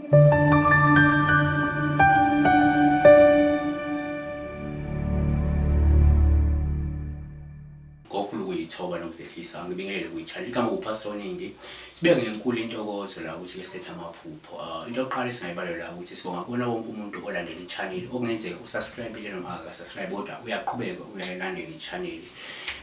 Ngokukhulu ukuyithoba nokuzehlisa ngibingelele kwi-channel igama kuPastor Onindi. Sibeke ngenkulu intokozo la ukuthi ke silethe amaphupho. Into yokuqala esingayibalula la ukuthi sibonga kuwona wonke umuntu olandela i-channel okungenzeka usubscribe-ile noma akasubscribe kodwa uyaqhubeka uyayilandela i-channel.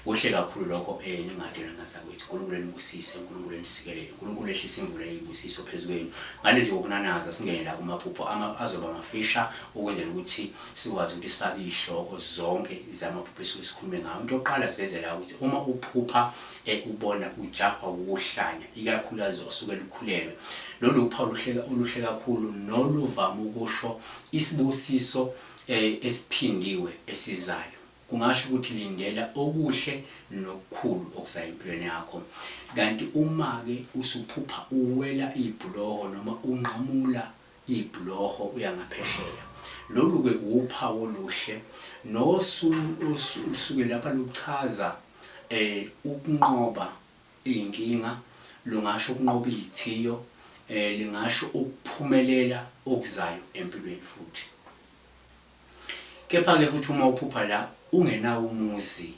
Kuhle kakhulu lokho ningadela ngazakwethu. uNkulunkulu enibusise, uNkulunkulu enisikelele, uNkulunkulu ehlise imvula eyibusiso phezu kwenu. Ngale nje kokunanaza singene la kumaphupho azoba mafisha ukwenzela ukuthi sikwazi ukuthi sifake iy'hloko zonke zamaphupho esuke sikhulume ngawo. Into yokuqala sivezela ukuthi uma uphupha ubona ujahwa wukuhlanya, ikakhulukazi osuke lukhulelwe, lolu uphawu oluhle kakhulu noluvame ukusho isibusiso esiphindiwe esizayo. Kungasho ukuthi lindela okuhle nokukhulu okuzayo empilweni yakho. Kanti uma-ke usuphupha uwela ibhuloho noma unqamula ibhuloho uya ngaphesheya, lolu-ke wuphawu oluhle nosuke lapha luchaza ukunqoba iy'nkinga, lungasho ukunqoba iy'thiyo, lingasho ukuphumelela okuzayo empilweni futhi. Kepha-ke futhi uma uphupha la ungenawo umuzi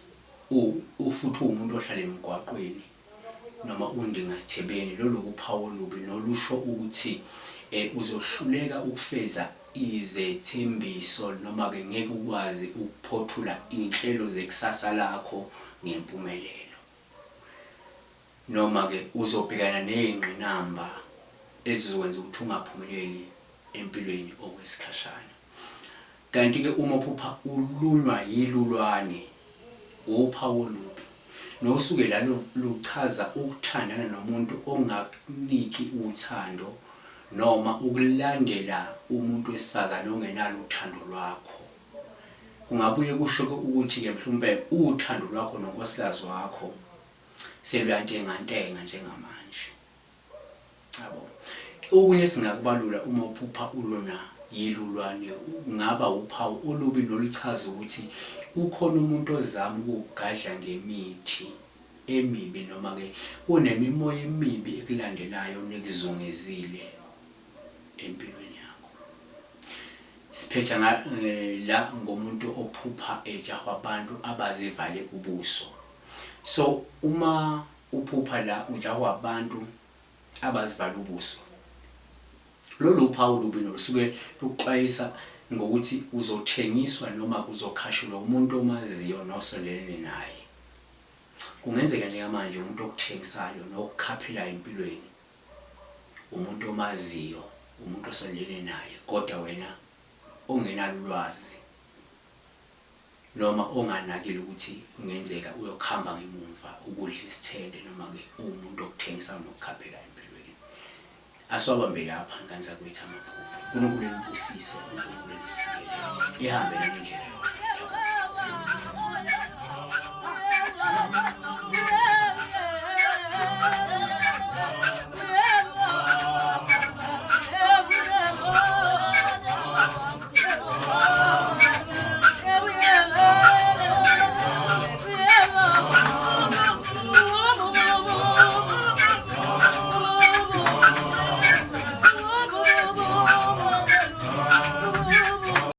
futhi uwumuntu ohlala emgwaqweni noma undingasithebeni, lolu wuphawu olubi nolusho ukuthi uzohluleka ukufeza izethembiso noma-ke ngeke ukwazi ukuphothula iy'nhlelo zekusasa lakho ngempumelelo. Noma-ke uzobhekana nezingqinamba ezizokwenza ukuthi ungaphumeleli empilweni okwesikhashana. Kanti-ke uma uphupha ulunywa yilulwane, wuphawu olubi, nosuke la luchaza ukuthandana nomuntu ongakuniki uthando noma ukulandela umuntu wesifazane ongenalo uthando lwakho. Kungabuye kusho-ke ukuthi-ke mhlawumpe uthando lwakho nonkosikazi wakho seluyantengantenga njengamanje. Yabo. Okunye esingakubalula uma uphupha ulona yilulwane kungaba uphawu olubi noluchaza ukuthi kukhona umuntu ozama ukukugadla ngemithi emibi noma-ke kunemimoya emibi ekulandelayo nekuzungezile empilweni yakho. Siphetha la ngomuntu ophupha ejahwa abantu abazivale ubuso. So uma uphupha la ujahwa abantu abazivala ubuso. Lolu uphawu olubi nolusuke lukuxwayisa ngokuthi uzothengiswa noma kuzokhashulwa umuntu omaziyo nosondelene naye. Kungenzeka njengamanje umuntu okuthengisayo nokukhaphelayo empilweni umuntu omaziyo, umuntu osondelene naye kodwa wena ongenalo ulwazi. Noma onganakile ukuthi kungenzeka uyokuhamba ngemumva ukudla isithende noma-ke uwumuntu okuthengisayo nokukhaphelayo empilweni. Asiwabambe lapha ngane zakwethu amaphupho. UNkulunkulu enibusise, uNkulunkulu enisikelele. Ihambe nani indlela yonke. Ngiyabonga.